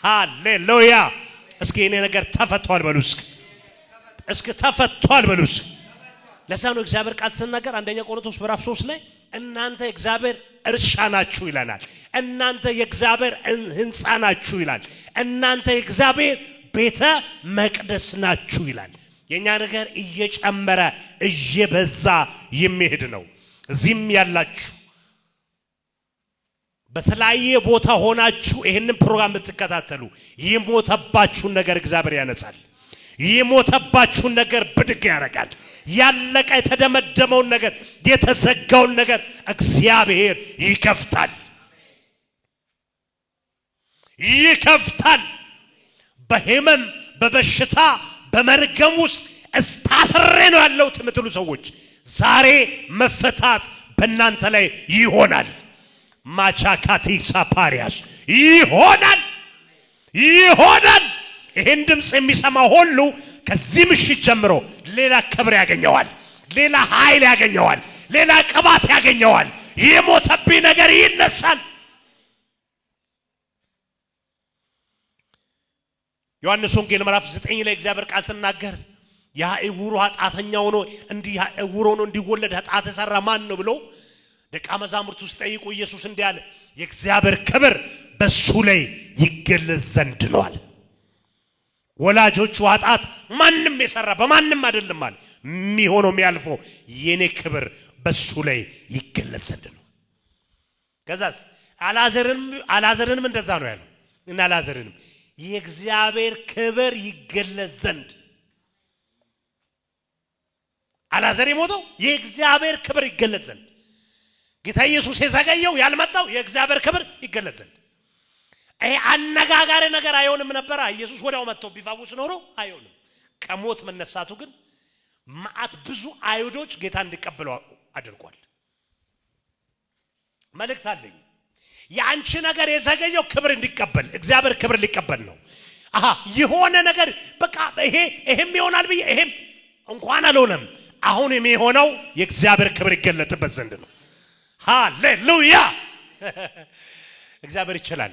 ሃሌሉያ! እስኪ የኔ ነገር ተፈቷል በሉ እስኪ፣ እስኪ ተፈቷል በሉ እስኪ። ለዛ ነው እግዚአብሔር ቃል ስናገር አንደኛ ቆሮንቶስ ምዕራፍ 3 ላይ እናንተ የእግዚአብሔር እርሻ ናችሁ ይለናል። እናንተ የእግዚአብሔር ሕንፃ ናችሁ ይላል። እናንተ የእግዚአብሔር ቤተ መቅደስ ናችሁ ይላል። የእኛ ነገር እየጨመረ እየበዛ የሚሄድ ነው። እዚህም ያላችሁ፣ በተለያየ ቦታ ሆናችሁ ይህንን ፕሮግራም የምትከታተሉ፣ የሞተባችሁን ነገር እግዚአብሔር ያነሳል። የሞተባችሁን ነገር ብድግ ያደርጋል። ያለቀ የተደመደመውን ነገር፣ የተዘጋውን ነገር እግዚአብሔር ይከፍታል፣ ይከፍታል። በህመም፣ በበሽታ፣ በመርገም ውስጥ እስታስሬ ነው ያለሁት የምትሉ ሰዎች ዛሬ መፈታት በእናንተ ላይ ይሆናል። ማቻካቲ ሳፓሪያስ ይሆናል፣ ይሆናል። ይህን ድምፅ የሚሰማ ሁሉ ከዚህ ምሽት ጀምሮ ሌላ ክብር ያገኘዋል፣ ሌላ ኃይል ያገኘዋል፣ ሌላ ቅባት ያገኘዋል። የሞተብኝ ነገር ይነሳል። ዮሐንስ ወንጌል ምዕራፍ 9 ላይ እግዚአብሔር ቃል ስናገር ያ ዕውሩ ኃጢአተኛ ሆኖ እንዲህ ዕውር ሆኖ እንዲወለድ ኃጢአት የሰራ ማን ነው ብሎ ደቀ መዛሙርቱ ሲጠይቁ ኢየሱስ እንዲህ አለ፣ የእግዚአብሔር ክብር በሱ ላይ ይገለጽ ዘንድ ነው አለ። ወላጆቹ ኃጢአት ማንም የሰራ በማንም አይደለም አለ። የሚሆነው የሚያልፈው የኔ ክብር በሱ ላይ ይገለጽ ዘንድ ነው። ከዛስ አልዓዛርንም እንደዛ ነው ያለው እና አልዓዛርንም የእግዚአብሔር ክብር ይገለጽ ዘንድ፣ አልዓዛር የሞተው የእግዚአብሔር ክብር ይገለጽ ዘንድ፣ ጌታ ኢየሱስ የዘገየው ያልመጣው የእግዚአብሔር ክብር ይገለጽ ዘንድ። ይሄ አነጋጋሪ ነገር አይሆንም ነበረ። ኢየሱስ ወዲያው መጥቶ ቢፈውስ ኖሮ አይሆንም። ከሞት መነሳቱ ግን መዓት ብዙ አይሁዶች ጌታ እንዲቀበሉ አድርጓል። መልእክት አለኝ። የአንቺ ነገር የዘገየው ክብር እንዲቀበል፣ እግዚአብሔር ክብር ሊቀበል ነው። አሃ የሆነ ነገር በቃ ይሄ ይሄም ይሆናል ብዬ ይሄም እንኳን አልሆነም። አሁን የሚሆነው የእግዚአብሔር ክብር ይገለጥበት ዘንድ ነው። ሃሌሉያ! እግዚአብሔር ይችላል።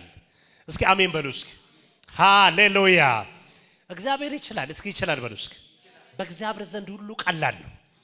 እስኪ አሜን በሉ እስኪ። ሃሌሉያ! እግዚአብሔር ይችላል። እስኪ ይችላል በሉ እስኪ። በእግዚአብሔር ዘንድ ሁሉ ቀላል ነው።